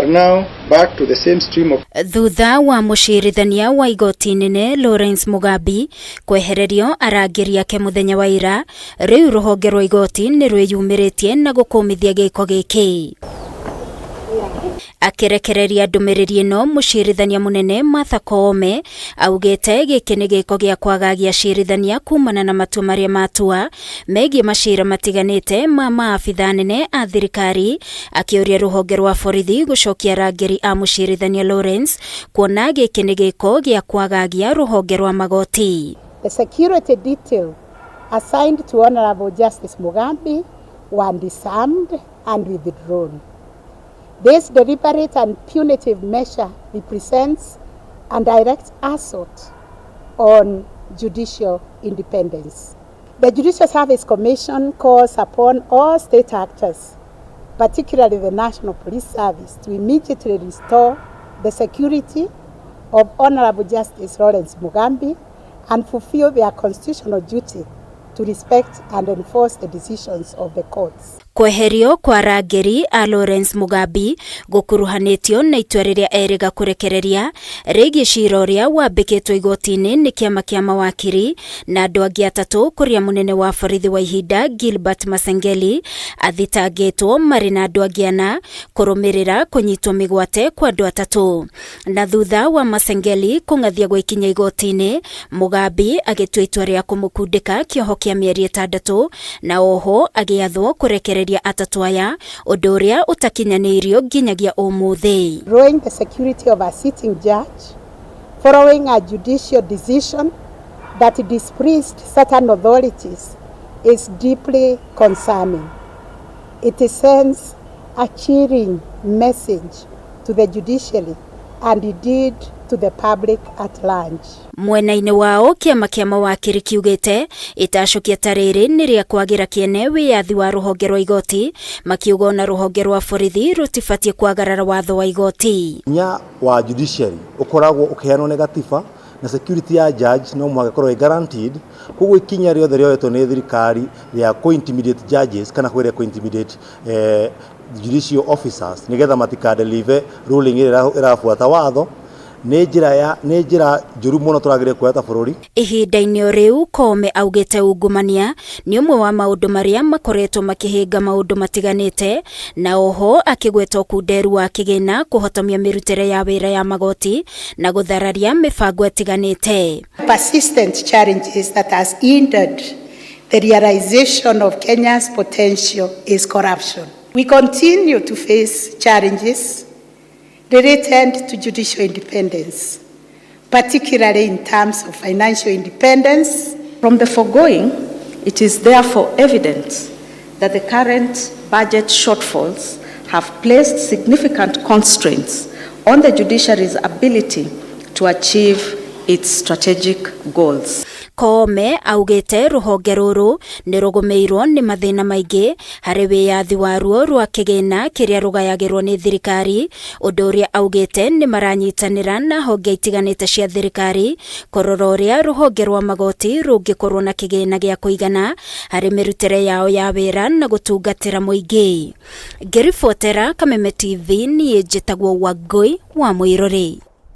Now back to the same stream of Thutha wa mũcirithania wa igoti nene Lawrence Mugambi kwehererio arangĩri ake mũthenya wa ira, rĩu rũhonge rwa igoti nĩ rwĩyumĩrĩtie na gũkũmithia gĩko gĩkĩ. Akĩrekereria ndũmĩrĩri ĩno, mũcirithania mũnene Martha Koome augĩte gĩkĩ nĩ gĩko gĩa kwagagia acirithania kumana na matua marĩa matua megiĩ macira matiganĩte ma maabitha nene a thirikari, akĩũria rũhonge rwa borithi gũcokia arangĩri a mũcirithania Lawrence kuona gĩkĩ nĩ gĩko gĩa kwagagia rũhonge rwa magoti. The security detail assigned to Honorable Justice Mugambi were disarmed and withdrawn. This deliberate and punitive measure represents a direct assault on judicial independence. The Judicial Service Commission calls upon all state actors, particularly the National Police Service, to immediately restore the security of Honorable Justice Lawrence Mugambi and fulfill their constitutional duty to respect and enforce the decisions of the courts. Kweherio kwa arangĩri a Lawrence Mugambi gũkuruhanĩtio na itua rĩrĩa erĩga kũrekereria rĩgiĩ cira ũrĩa wambĩkĩtwo igoti-inĩ nĩ kĩama kĩa mawakiri na andũ angĩ atatũ, kũrĩa mũnene wa borithi wa ihinda Gilbert Masengeli athitangĩtwo marĩ na andũ angĩ ana kũrũmĩrĩra kũnyitwo mĩgwate kwa andũ atatũ. Na thutha wa Masengeli kũng'athia gwĩkinya igoti-inĩ, Mugambi agĩtua itua rĩa kũmũkundĩka kĩoho kĩa mĩeri 6 na oho agĩathwo kũrekereria atatũ aya, ũndũ ũrĩa ũtakinyanĩirio nginyagia ũmũthĩ. Drawing the security of a sitting judge following a judicial decision that displeased certain authorities is deeply concerning. It sends a chilling message to the judiciary and indeed to the public at large. Mwena-inĩ wao, kĩama kĩa mawakiri kiugĩte itacũkia ta rĩrĩ nĩ rĩa kwagĩra kĩene wĩyathi wa rũhonge rwa igoti, makiuga ona rũhonge rwa borithi rũtibatiĩ kwagarara watho wa igoti. Hinya wa judiciary ũkoragwo ũkĩheanwo nĩ gatiba, na security ya judge no mũhaka ĩkorwo ĩ guaranteed. Koguo ikinya rĩothe rĩoetwo nĩ thirikari rĩa kũ intimidate judges kana kwĩrĩa kũ intimidate judicial officers nĩgetha matika deliver ruling ĩrĩa ĩrabuata watho nĩ njĩra njũru mũno tũragĩrĩire kuoya ta bũrũri. Ihinda-inĩ o rĩu, Koome augĩte ungumania nĩ ũmwe wa maũndũ marĩa makoretwo makĩhĩnga maũndũ matiganĩte, na oho akĩgweta ũkunderu wa kĩgĩna kũhotomia mĩrutĩre ya wĩra ya magoti na gũthararia mĩbango ĩtiganĩte. Persistent challenges that has hindered the realization of Kenya's potential is corruption. We continue to face challenges related to judicial independence, particularly in terms of financial independence. From the foregoing, it is therefore evident that the current budget shortfalls have placed significant constraints on the judiciary's ability to achieve its strategic goals. Koome augĩte rũhonge rũrũ nĩ rũgũmĩirwo nĩ mathĩna maingĩ harĩ wĩyathi waruo rwa kĩgĩna kĩrĩa rũgayagĩrwo nĩ thirikari, ũndũ ũrĩa augĩte nĩ maranyitanĩra na honge itiganĩte cia thirikari kũrora ũrĩa rũhonge rwa magoti rũngĩkorwo na kĩgĩna gĩa kũigana harĩ mĩrutĩre yao ya wĩra na gũtungatĩra mũingĩ. Ngĩribotera Kameme TV, niĩ njĩtagwo Wangũi wa Mũirũrĩ.